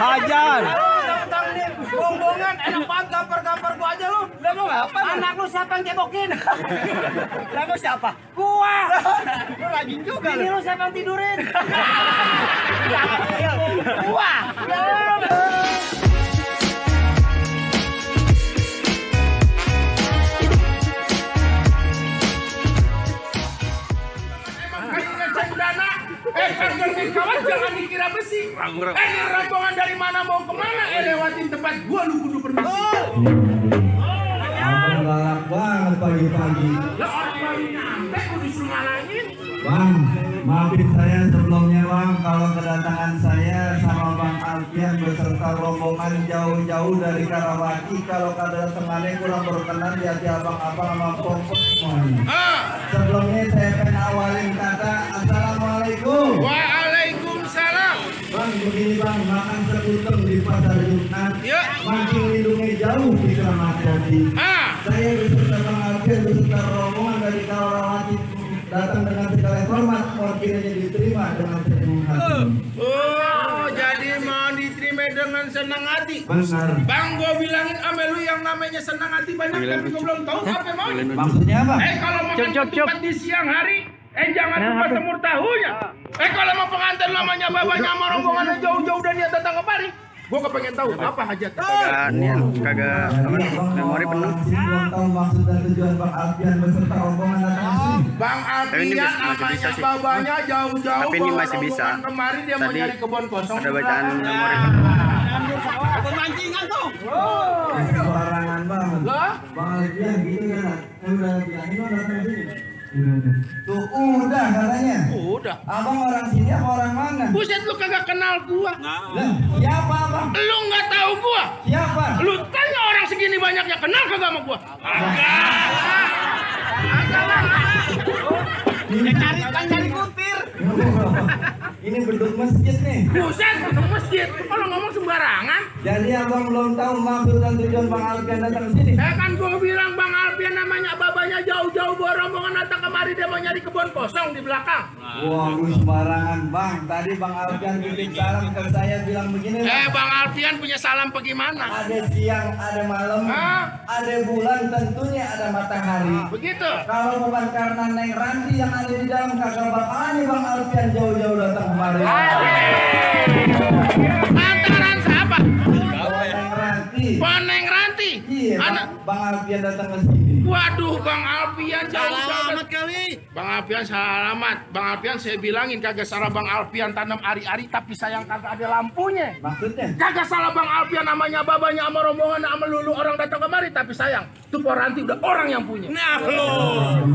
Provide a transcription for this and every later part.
Hajar. Bongbongan, enak banget gampar-gampar gua aja lu. Udah mau apa? Anak lu siapa yang cebokin? Lalu siapa? Gua. Lu rajin juga. Ini lu siapa yang tidurin? Gua. Kawan jangan dikira besi. Ini rombongan dari mana mau kemana? Lewatin tempat gua lu kudu permisi. Abang galak banget pagi-pagi. Lah orang baru nyampe kudu suruh ngalangin. Bang, maafin saya sebelumnya bang kalau kedatangan saya sama Bang Alfian beserta rombongan jauh-jauh dari Karawaci. Kalau kadang temannya kurang berkenan di hati abang-abang sama pokok semuanya. Sebelumnya saya pengen awalin kata Assalamualaikum. Waalaikumsalam. Bang, begini bang, makan sekuteng di pasar Jumat. Ya. Mancing lindungnya jauh di Keramat Jati. Saya beserta Bang Alfian beserta rombongan dari Karawaci datang dengan segala hormat, ordernya diterima dengan senang hati. Oh, jadi mau diterima dengan senang hati. Benar. Bang, gua bilangin ame lu yang namanya senang hati banyak tapi gua belum tahu apa mau. Maksudnya apa? Kalau makan ketupat di siang hari, jangan lupa semur tahunya. Kalau mau pengantin namanya babanya sama rombongan jauh-jauh dan dia datang kemari. Gua kepengen tahu apa hajat. Kagak memori penuh. Belum tahu maksud dan tujuan Bang Alfian beserta rombongan datang ke sini. Bang Alfian bisa namanya sih. babanya jauh-jauh. Tapi ini bawa masih bisa. rombongan kemari dia mau Tadi nyari kebun kosong. ada bacaan memori Pemancingan tuh. Sembarangan banget. Lah? Bang Alfian gitu kan. Udah bilangin lo datang ke sini. Tuh udah katanya. Udah. Abang orang sini apa orang mana? Buset lu kagak kenal gua. Lah, siapa abang? Lu nggak tahu gua. Siapa? Lu tanya orang segini banyaknya kenal kagak sama gua? Cari kutir. Ini beduk masjid nih. Buset, ke masjid. Kalau ngomong sembarangan. Jadi abang belum tahu maksud dan tujuan Bang Alfian datang ke sini. Kan gua bilang Bang Alfian namanya babanya jauh-jauh bawa rombongan datang kemari dia mau nyari kebun kosong di belakang. Wah, lu sembarangan bang. Tadi Bang Alfian bikin salam ke saya bilang begini. Bang Alfian punya salam bagaimana? Ada siang, ada malam, ada bulan, tentunya ada matahari. Begitu. Kalau bukan karena Neng Ranti yang ada di dalam kagak bakalan Bang Alfian jauh-jauh datang kemari. Antaran siapa? Neng Ranti. Neng Ranti. Iya, Anak. Bang Alfian datang ke sini. Waduh, Bang Alfian jauh-jauh kali. Bang Alfian selamat. Bang Alfian saya bilangin kagak salah Bang Alfian tanam ari-ari tapi sayang kagak ada lampunya. Maksudnya? Kagak salah Bang Alfian namanya babanya sama rombongan sama lulu orang datang kemari tapi sayang tuh Poranti udah orang yang punya. Nah,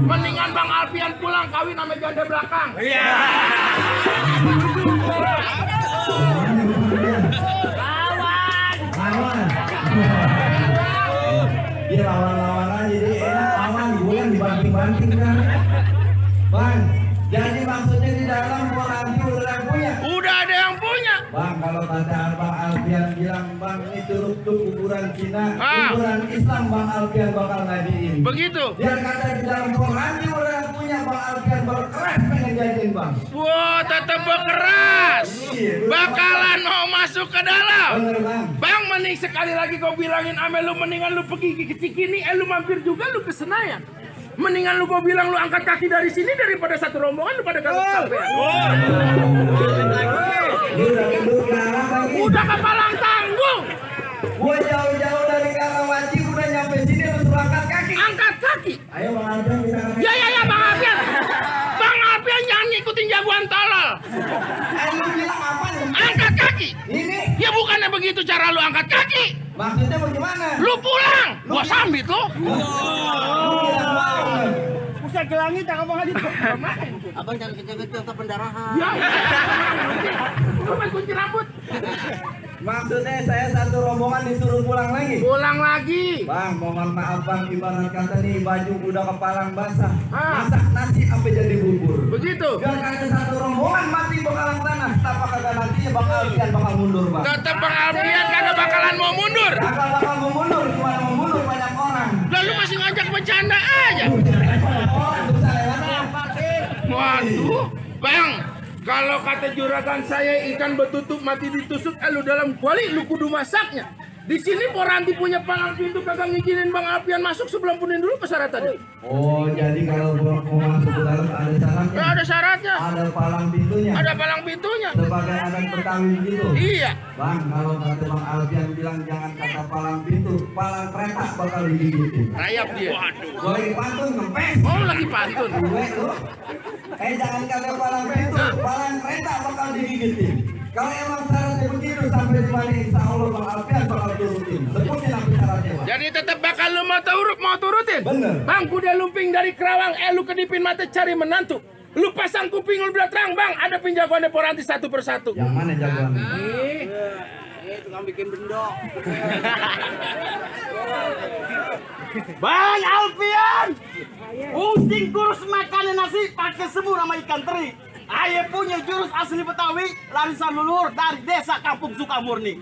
mendingan Bang Alfian pulang kawin sama janda belakang. Iya. Lawan. Dia lawan-lawan aja jadi enak lawan bukan dibanting-banting kan. Bang, jadi maksudnya di dalam Poranti udah yang punya. Udah ada yang punya. Bang, kalau kata Bang Alfian bilang Bang ini turut kuburan Cina, Ah. kuburan Islam Bang Alfian bakal ngajiin. Begitu. Dia kata di dalam Poranti udah yang punya Bang Alfian berkeras pengen jadiin Bang. Wah, tetap berkeras. Iya, Bakalan mau masuk ke dalam. bener Bang. Bang, mending sekali lagi kau bilangin ame lu mendingan lu pergi ke Cikini, lu mampir juga lu ke Senayan. Mendingan lu gua bilang lu angkat kaki dari sini daripada satu rombongan lu pada kagak sampean. Dia udah gendut garang lagi. Udah kepalang tanggung. Gua jauh-jauh dari Karawaci udah nyampe sini lu suruh angkat kaki. Angkat kaki. Ayo Bang Alfian kita angkat. Ya Bang Alfian. Bang Alfian jangan ngikutin jagoan tolol. Lu bilang apa nih? Angkat kaki. Ini Ya bukannya begitu cara lu angkat kaki. maksudnya bagaimana? Lu pulang. Gua sambit lu. Usah ke langit, tak ngomong aja. Abang jangan kecil-kecil ke pendarahan. Ya. Lu main kunci rambut. Maksudnya saya satu rombongan disuruh pulang lagi. Pulang lagi. Bang, mohon maaf Bang, ibarat kata nih baju udah kepalang basah. Ah. Masak nasi sampai jadi bubur. Begitu. Biar kagak satu rombongan mati bakalan tanah, tapi kagak nantinya bakal Alfian bakal mundur Bang. Tetap Bang Alfian kagak bakalan mau mundur. Kagak bakal mau mundur, cuma mau mundur banyak orang. Lalu masih ngajak bercanda aja. Oh, bisa lewat. Waduh, Bang, Kalau kata juragan saya ikan betutup mati ditusuk, lu dalam kuali lu kudu masaknya. Di sini Poranti punya palang pintu kagak ngizinin Bang Alpian masuk sebelum punin dulu persyaratan. Oh, jadi kalau mau masuk ke dalam ada syaratnya? Ya, ada syaratnya. Ada palang pintunya? Ada palang pintunya. Sebagai adat Betawi gitu? Iya. Bang, kalau kata Bang Alpian bilang jangan kata palang pintu, palang kereta bakal digigitin. Rayap dia. Gue lagi pantun, ngempes. Oh, lagi pantun. Gue tuh. Jangan kata palang pintu, palang kereta bakal digigitin. Kalau emang syaratnya begitu sampai di mana insya Allah Bang Alpian bakal turutin. Sebutin apa syaratnya, Bang. Jadi tetap bakal lu mau turutin? Bener. Bang, kuda lumping dari Kerawang, lu kedipin mata cari menantu. Lu pasang kuping lu bilang terang, Bang, ada penjagoannya Poranti satu persatu. Yang mana jagoan? Tukang bikin bendok. Bang Alpian, pusing kurus makan nasi pakai semur sama ikan teri. Ayah punya jurus asli Betawi, larisan leluhur dari desa Kampung Sukamurni.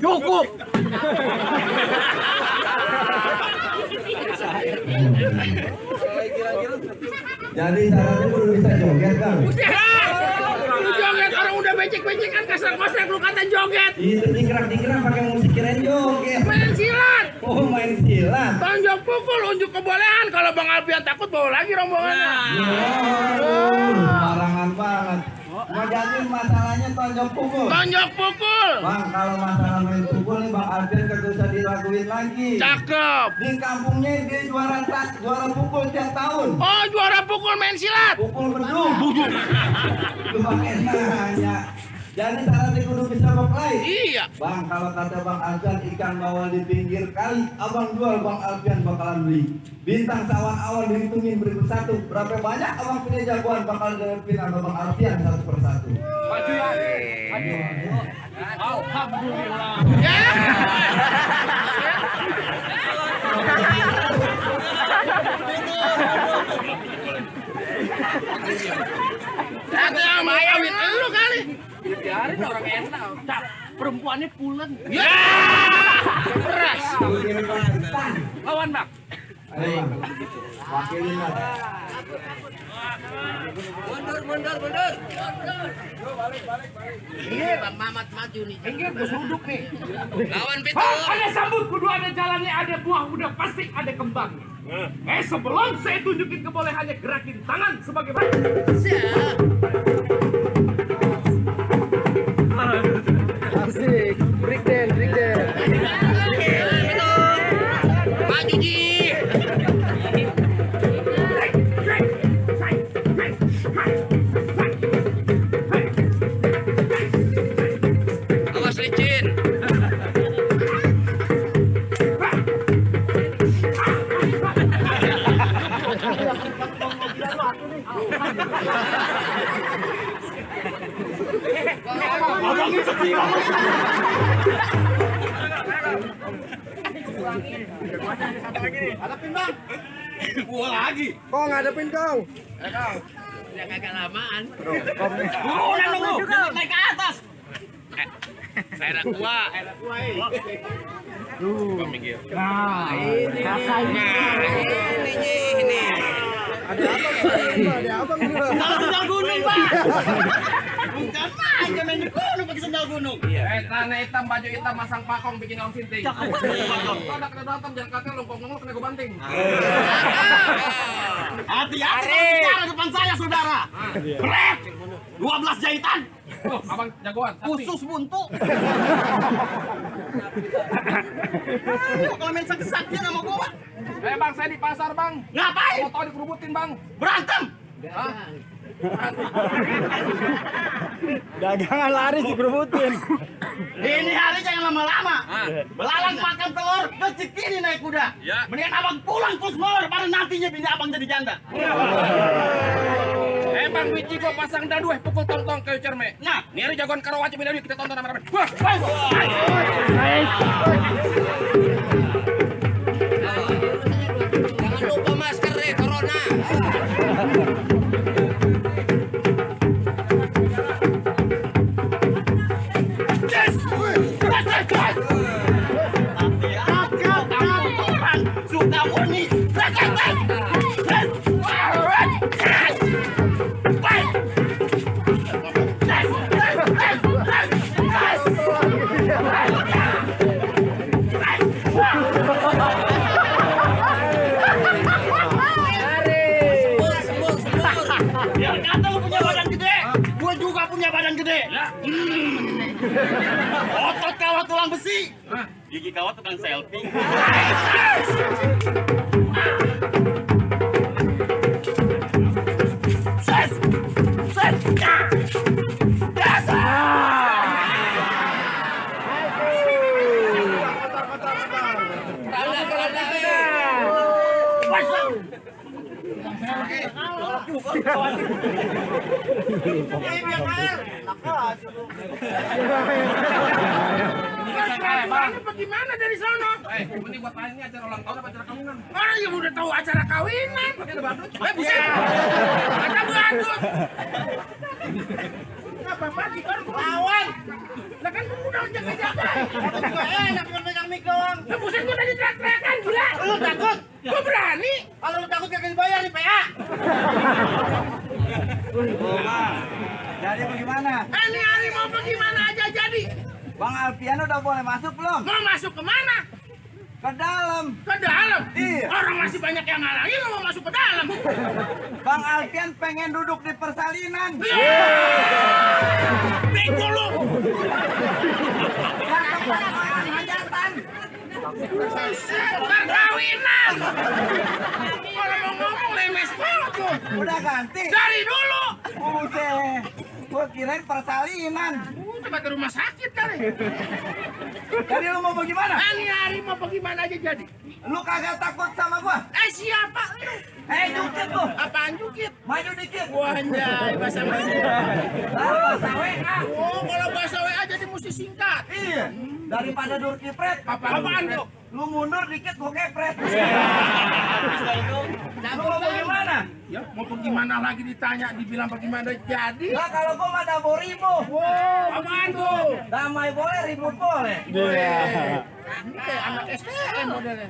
Cukup. Jadi syaratnya belum bisa joget, Bang. Lu joget orang udah becek-becekan kasar-kasar lu kata joget. Itu dingkrak-dingkrak pakai musik keren joget. Main silat. Oh, main silat. Tonjok pukul unjuk kebolehan. Kalau Bang Alpian takut bawa lagi rombongannya. Sembarangan banget. Mau jadi masalahnya tonjok pukul. Tonjok pukul. Bang, kalau masalah main pukul nih Bang Alpian kagak usah diraguin lagi. Cakep. Di kampungnya dia juara pukul tiap tahun. Oh, juara pukul main silat. Pukul bedung. Lu pakai nanya. Jadi syaratnya kudu bisa berkelahi. Iya. Bang, kalau kata Bang Alpian ikan bawal di pinggir kali, abang jual Bang Alpian bakalan beli. Bintang sawan awal dihitungin beribu satu. Berapa banyak abang punya jagoan bakal dihitungin sama Bang Alpian satu persatu. Alhamdulillah. Ya. Ada yang mau kawin lu kali. Biarin orang enak. Perempuannya pulen. Ya. Keras. Lawan Bang. Ayo Bang, wakilin lah. Mundur. Ini Bang Mamat maju nih. Pinggir gue nih. Lawan Pitu. Ada sambut kudu ada jalannya, ada buah udah pasti ada kembang. Sebelum saya tunjukin kebolehannya, gerakin tangan sebagai Siap. Asik. Break dance. Maju Ji. Awas licin. Hadapin Bang. Gua lagi. Kong, ngadepin Kong. Udah kagak lamaan. Udah nunggu. Naik ke atas. Saya tua. Nah, ini. Ada apa juga? Sendal gunung, Bang. Bukan aja main di gunung pakai sendal gunung. Tanah hitam, baju hitam, masang pakong, bikin daun sinting. Kalau ada kena datang, jangan kata longkong-longkong kena gue banting. Hati-hati bicara depan saya, saudara. Brek. 12 jahitan. Oh, abang jagoan. Khusus buntu. Kalau main sakit-sakit sama gua. Bang, saya di pasar bang. Ngapain? Mau tau dikerubutin bang. Berantem. Dagangan laris dikerubutin. Ini hari jangan lama-lama. Belalang makan telur, kecik ini naik kuda. Mendingan abang pulang terus molor, pada nantinya bini abang jadi janda. Bang, biji gua pasang dadu, pukul tong-tong kayu cerme. Nah, Ini hari jagoan Karawaci bini kita tonton sama-sama. Jangan lupa masker deh, corona. Otot kawat tulang besi. Gigi kawat tukang selfie. Ses. Ses. Yes. Bagaimana dari sana? Ini buat main ini acara ulang tahun apa acara kawinan? Orang yang udah tahu acara kawinan. Bukan. Ada badut. Apa mati kan lawan? Lah kan kamu udah jaga-jaga. Enak kan megang mic doang. Lah buset gua tadi teriak-teriakan gila. Lu takut? Gua berani. Kalau lu takut kagak dibayar di PA. Jadi bagaimana? Ini hari mau bagaimana aja jadi. Bang Alfian udah boleh masuk belum? Mau masuk kemana? Ke dalam. Ke dalam? Iya. Orang masih banyak yang ngalangin lo mau masuk ke dalam. Bang Alfian pengen duduk di persalinan. Bego lu. Hajatan. Perkawinan. Kalau mau ngomong lemes banget tuh. Udah ganti. Dari dulu. Buset. Gua kirain persalinan. Coba ke rumah sakit kali. Jadi lu mau bagaimana? Ini hari mau bagaimana aja jadi. Lu kagak takut sama gua? Siapa lu? Jukit lu. Apaan jukit? Maju dikit. Wah anjay, bahasa mana? Bahasa WA. Oh, kalau bahasa WA jadi mesti singkat. Iya. Daripada dur kipret. Apaan tuh? Lu mundur dikit gua kepret. Lu mau bagaimana? Ya, mau bagaimana lagi ditanya, dibilang bagaimana jadi? Lah kalau gua mah dabo ribu. Wow, apaan tuh? Damai boleh, ribut boleh. Kayak anak STM modelnya.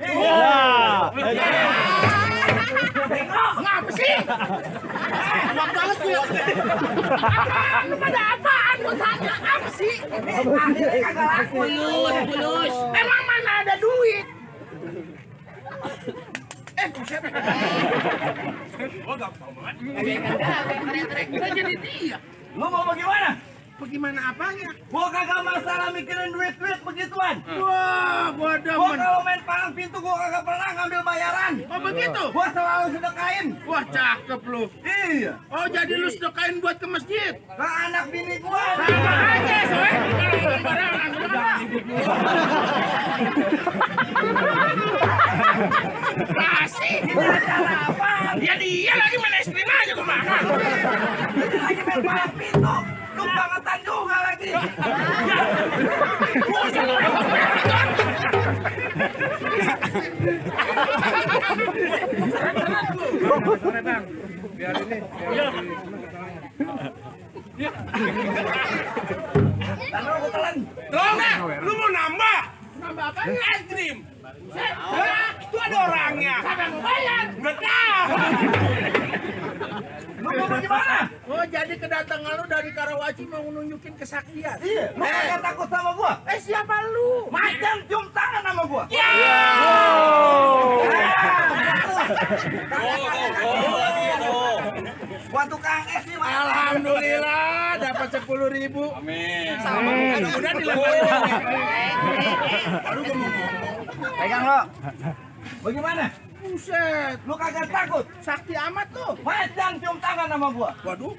Ngapa sih? Enak banget gue. Lu pada apaan? Lu tanya apa sih? Akhirnya kagak laku. Bulus. Emang mana ada duit? Buset. Oh, gampang banget. Kita jadi dia. Lu mau bagaimana? Bagaimana apanya? Gua kagak masalah mikirin duit-duit begituan. Wah, gua Gua demen. kalau main palang pintu gua kagak pernah ngambil bayaran. Oh, begitu? Gua selalu sedekain. Wah, cakep lu. Iya. Oh, jadi lu sedekain buat ke masjid? Ke anak bini gua. Sama aja, soe. Kalau ngomong barangan, Kasih. Ini acara apa? Ya dia lagi main es krim aja gua makan. Ini lagi main palang pintu. Lu bangetan juga lagi. Buset, lu orang bangetan. Taruh gua telan. Tolong, lu mau nambah? Nambah apa? Es krim. Itu ada orangnya. Kagak mau bayar. Nggak tahu. Lu mau bagaimana? Oh, jadi kedatangan lu dari Karawaci mau nunjukin kesaktian. Iya. Lu kagak takut sama gua? Siapa lu? Macam cium tangan sama gua. Ya. Gua tukang es nih, Mas. Alhamdulillah dapat 10.000. Amin. Mudah-mudahan dilemparin. Baru gua mau ngomong. Pegang lo. Bagaimana? Buset, Lu kagak takut? sakti amat lu. Macam cium tangan sama gua. Waduh.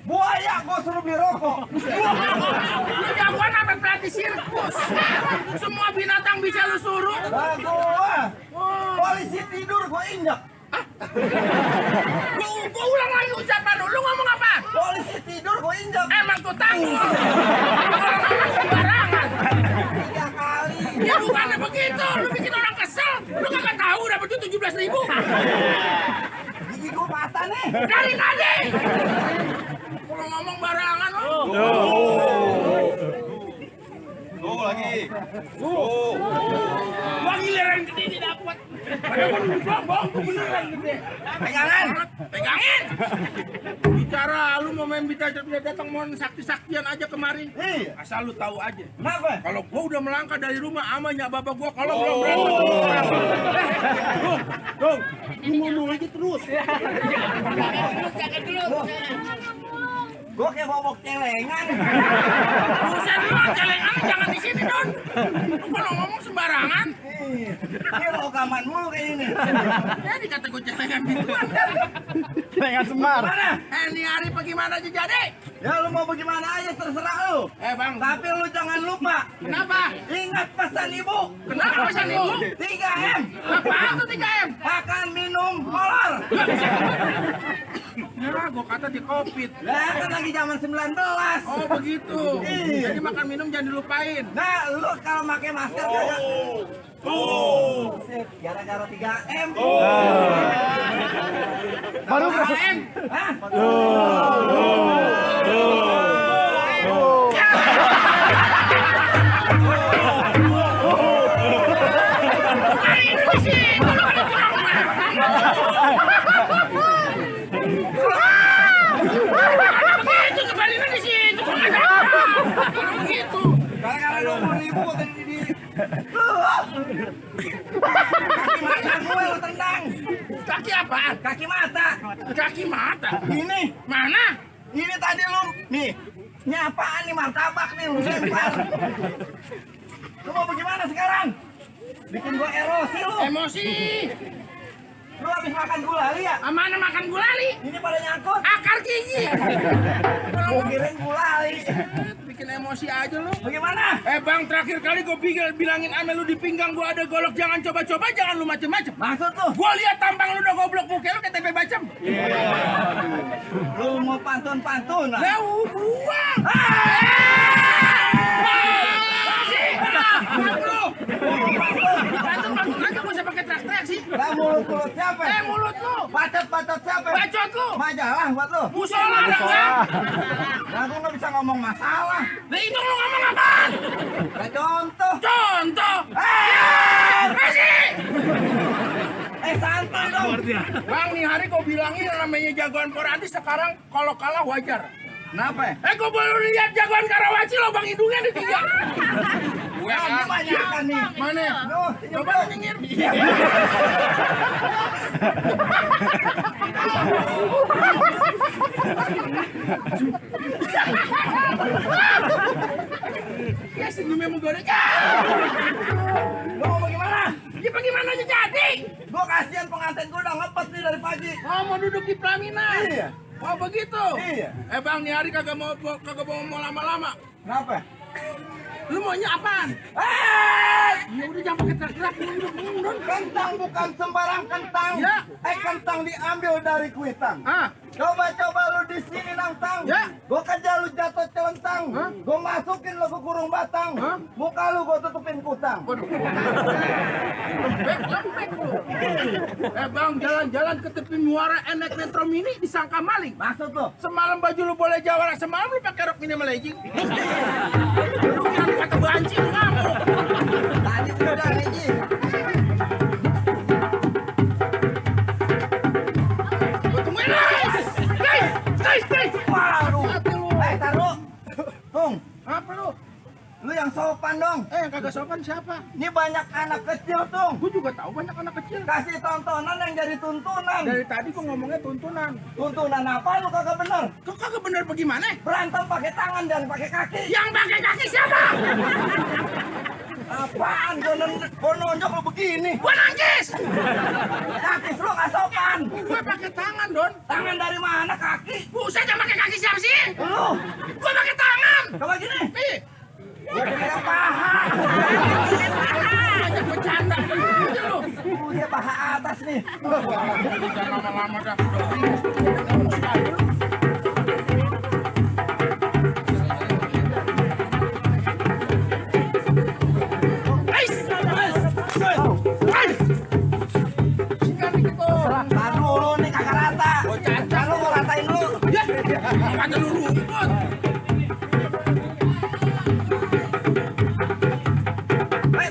Buaya gua suruh beli rokok. Lu jagoan apa pelatih sirkus? Semua binatang bisa lu suruh. Lah gua. Oh. Polisi tidur gua injak. Gua ulang lagi ucapan lu ngomong apa? Polisi tidur gua injak. Emang tuh tangguh. Orang sembarangan. 3 kali. Ya bukannya begitu, lu bikin orang kesel. Lu kagak tahu dapat duit 17.000. Gigi gua patah nih. Dari tadi. Kalau ngomong barangan lu. Tuh lagi. Gua giliran gede didapat. Padahal gua bohong beneran gede. Pegangan. Pegangin. Bicara lu mau main bisa datang mau sakti-saktian aja kemari. Iya. Asal lu tahu aja. Kenapa? Kalau gua udah melangkah dari rumah ama nyak bapak gua kalau belum berangkat. Dong, lu ngomong aja terus. Gua kayak bobok celengan. Buset lu Lu kalau ngomong sembarangan. Ini rokaman mulu kayak ini. Ya dikata gue celengan gituan kan. Celengan Semar. Mana? Ini hari bagaimana aja jadi? Ya lu mau bagaimana aja terserah lu. Bang. Tapi lu jangan lupa. Kenapa? Ingat pesan ibu. Kenapa pesan ibu? 3M. Apaan tuh 3M? Makan, minum, molor. Ya, gue kata di COVID. Lah kan lagi zaman 19. Oh begitu. Iya. Jadi makan minum jangan dilupain. Nah, lu kalau pakai masker kagak. Buset, gara-gara 3M. Baru 3M. Hah? Begitu kebalingan di situ. Begitu. Gara-gara 20.000 tadi di kaki mata gue lu tendang. Kaki apaan? Kaki mata. Kaki mata. Ini, Mana? ini tadi lu nih. Ini apaan nih martabak nih lu lempar. Lu mau bagaimana sekarang? Bikin gua erosi lu. Emosi. Lu habis makan gulali ya? Mana makan gulali? Ini pada nyangkut. Akar gigi. Gua kirain gulali. Bikin emosi aja lu. Bagaimana? Bang, terakhir kali gue bilangin ame lu di pinggang gue ada golok, jangan coba-coba, jangan lu macem-macem. Maksud lu? Gue lihat tampang lu udah goblok, muka lu kayak tempe bacem. Lu mau pantun-pantunan? Lah, buang. Pantun aja gue usah pakai teriak-teriak sih. Lah mulut siapa? Mulut lu. Bacot siapa? Bacot lu. Majalah buat lu. Musola ada enggak? Nah, gua nggak bisa ngomong masalah. Lah itu lu ngomong apaan? Nah, contoh. Contoh. Masih. Santai dong. Bang, nih hari kau bilangin yang namanya jagoan Poranti sekarang kalau kalah wajar. Kenapa? Kau baru lihat jagoan Karawaci lubang hidungnya di 3. Gue Ini banyak kan nih. Mana? Duh, Coba lu nyengir. Ya senyumnya menggoda. Lu mau bagaimana? Ya bagaimana aja jadi? Gua kasihan pengantin gua udah ngepet nih dari pagi. Oh, mau duduk di pelaminan. Iya. Oh begitu. Iya. Bang, nih hari kagak mau lama-lama. Kenapa? Lu maunya apaan? Ya udah jangan pakai teriak-teriak, mundur. Kentang bukan sembarang kentang. Ya. Kentang diambil dari kuitang. Coba lu di sini nantang. Ya. Gua kerja lu jatuh celentang. Gua masukin lu ke kurung batang. Muka lu gua tutupin kutang. Lembek lu. Bang, jalan-jalan ke tepi muara naik metro mini disangka maling. Maksud lu? Semalam baju lu boleh jawara, semalam lu pakai rok minimal legging. Lu kira kata banci lu ngamuk. Tadi sudah nih. Tungguin guys. Waduh. Taruh. Tung, Apa lu? lu yang sopan dong. Yang kagak sopan siapa? Ini banyak anak kecil, Tung. Gue juga tahu banyak anak kecil. Kasih tontonan yang jadi tuntunan. Dari tadi gua ngomongnya tuntunan. Tuntunan apa lu kagak bener? Kok kagak bener bagaimana? Berantem pakai tangan dan pakai kaki. Yang pakai kaki siapa? Apaan gua nonjok lu begini? Gua nangis. Kaki lu gak sopan. Gue pakai tangan, Don. Tangan dari mana kaki? Buset, yang pakai kaki siapa sih? Lu. Gue pakai tangan. Coba gini. Nih. Gua kira paha. Banyak bercanda aja lu. Dia paha atas nih. Jangan lama-lama dah. Tahan dulu nih kagak rata. Kalau lu gua ratain dulu. Kata lu rumput.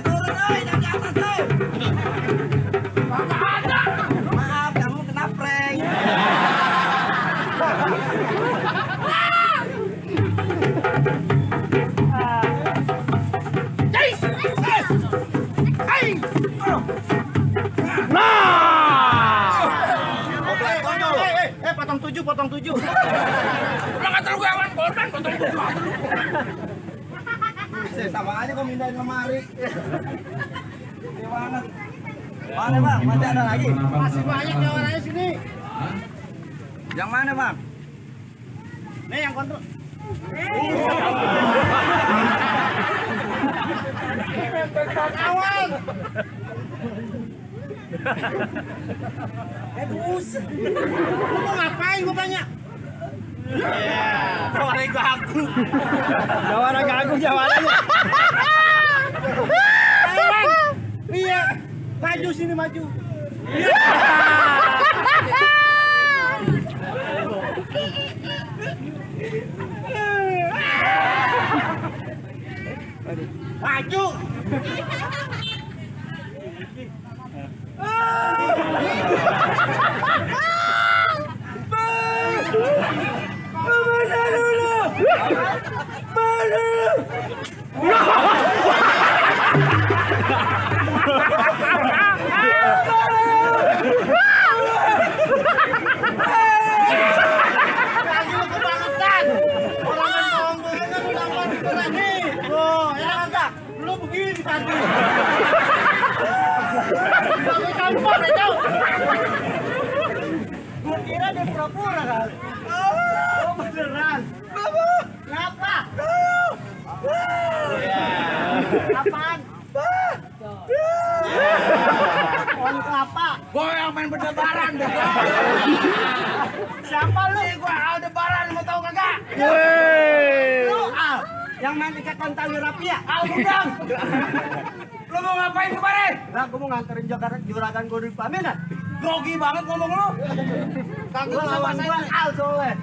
Turun jangan di atas Kagak ada. Maaf, kamu kena prank. Potong tujuh. Udah nggak terlalu gawan korban, potong tujuh aja lu. sama aja kau mindahin lemari. Gimana? Mana bang? Masih ada lagi? Masih banyak jawabannya sini. Yang mana bang? Nih yang kontrol. Awal. Bus. Lu mau ngapain gue tanya? Jawabannya gagu. Jawabannya gagu jawabannya. Ayo bang. Iya. Maju sini maju. Maju. Lu begini tadi. Campur itu. Gua kira dia pura-pura kali. Oh beneran. Kenapa? Apaan? Pohon kelapa. Gua yang main berdebaran deh. Siapa lu? Gua Aldebaran, mau tahu kagak? Lu Al, yang main ikatan tali rapi ya? Al Budang. Lu mau ngapain kemarin? Nah, gua mau nganterin juragan gua di Paminan. Grogi banget ngomong lu. Kagak bisa bahasa Al soalnya.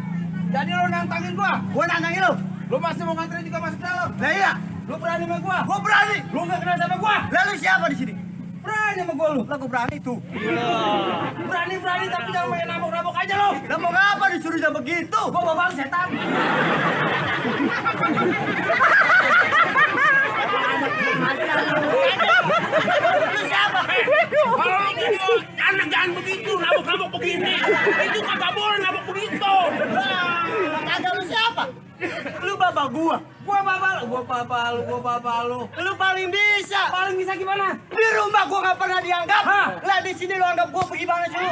Jadi lu nantangin gua nantangin lu. Lu masih mau nganterin juga masuk dalam? Nah iya. Lu berani sama gua? Gua berani. Lu nggak kenal sama gua? Lalu siapa di sini? Berani sama gua lu. Lah gua berani tuh. Berani tapi jangan main nabok-nabok aja lu. Nabok apa disuruh jam begitu? Gua babang setan. Lu siapa? Kalau lu gitu, anak jangan begitu, nabok-nabok begini. Itu kagak boleh nabok begitu. Kagak lu siapa? Lu bapak gua. Gua bapak lu. Lu paling bisa. Paling bisa gimana? Di rumah gua enggak pernah dianggap. Lah di sini lu anggap gua gimana sih lu?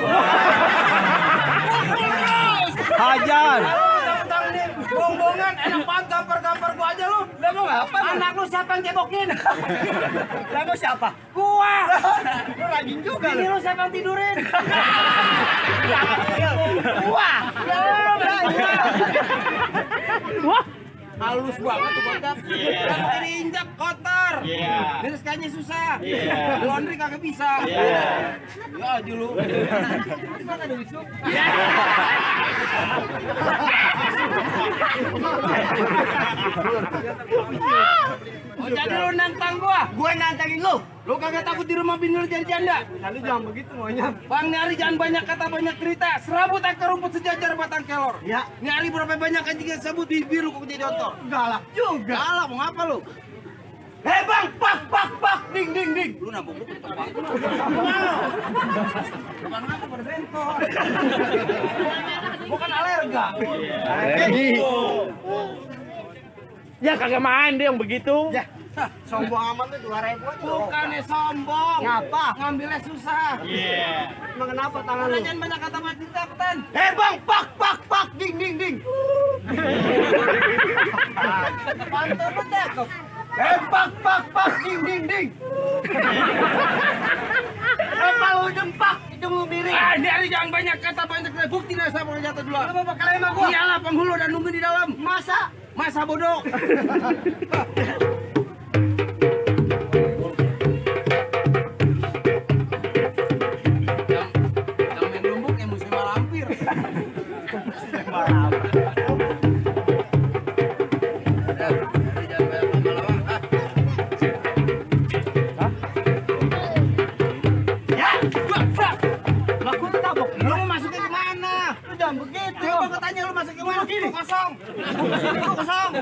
Hajar. Tang-tang nih, bongbongan enak banget gampar-gampar gua aja lu. Lah mau apa? Anak lu siapa yang cebokin? Lah lu siapa? Gua. Lu rajin juga lu. Ini lu siapa yang tidurin? Gua. Wah, halus banget tuh bocah. Kalau diinjak kotor. Terus kayaknya susah. Laundry kagak bisa. Ya aja lu. Mana ada wisuk? Oh jadi lu nantang gua? Gua nantangin lu. Lu kagak takut di rumah bini lu jadi janda? Lalu jangan begitu maunya. Bang Nyari jangan banyak kata banyak cerita. Serabut akar rumput sejajar batang kelor. Ya. Nyari berapa banyak anjing yang sebut di biru kok jadi otot. Galak juga. Galak mau ngapa lu? Hei bang, pak, ding. Lu nabok lu ketebak. Bukan apa pada bengkok. Bukan alerga. Ya kagak main dia yang begitu. Ya, sombong amat tuh 2.000 aja. Bukannya sombong. Ngapa? Ngambilnya susah. Emang kenapa tangan lu? Jangan banyak kata banyak cerita, Petan. Hei bang, pak, ding. Pantun lu cakep. Hei pak, ding. Kalau hidung pak, hidung lu miring. Nyari jangan banyak kata banyak cerita. Bukti dah sama jatuh dulu. Lu bakal emang gua? Iyalah penghulu dan nunggu di dalam. Masa bodoh. Yang main lumbuk yang musim malampir. Lu mau masukin kemana? Lu jangan begitu. Coba gue tanya lu masukin kemana? Gini. Kosong.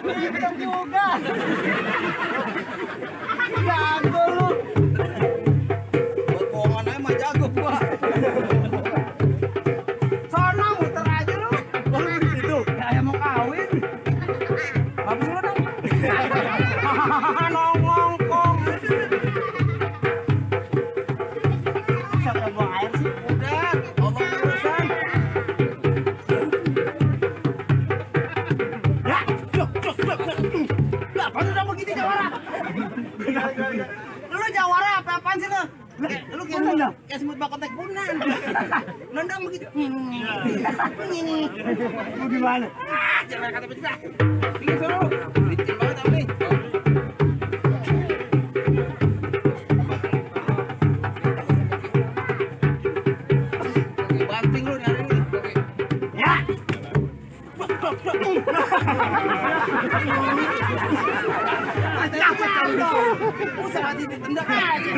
Hitam juga. Jago lu. Buat bohongan aja mah jago gua. Sono muter aja lu. Lu di situ. Kayak mau kawin. Bagus lu dong. Lu jawara apa-apaan sih lu? Lu kayak semut bakotek bunan. Nendang begitu. Ini. Lu gimana? Jangan kata begitu. Tinggal suruh. Licin banget Ami. Banting lu hari ini. Ya. Usah ditendang aja.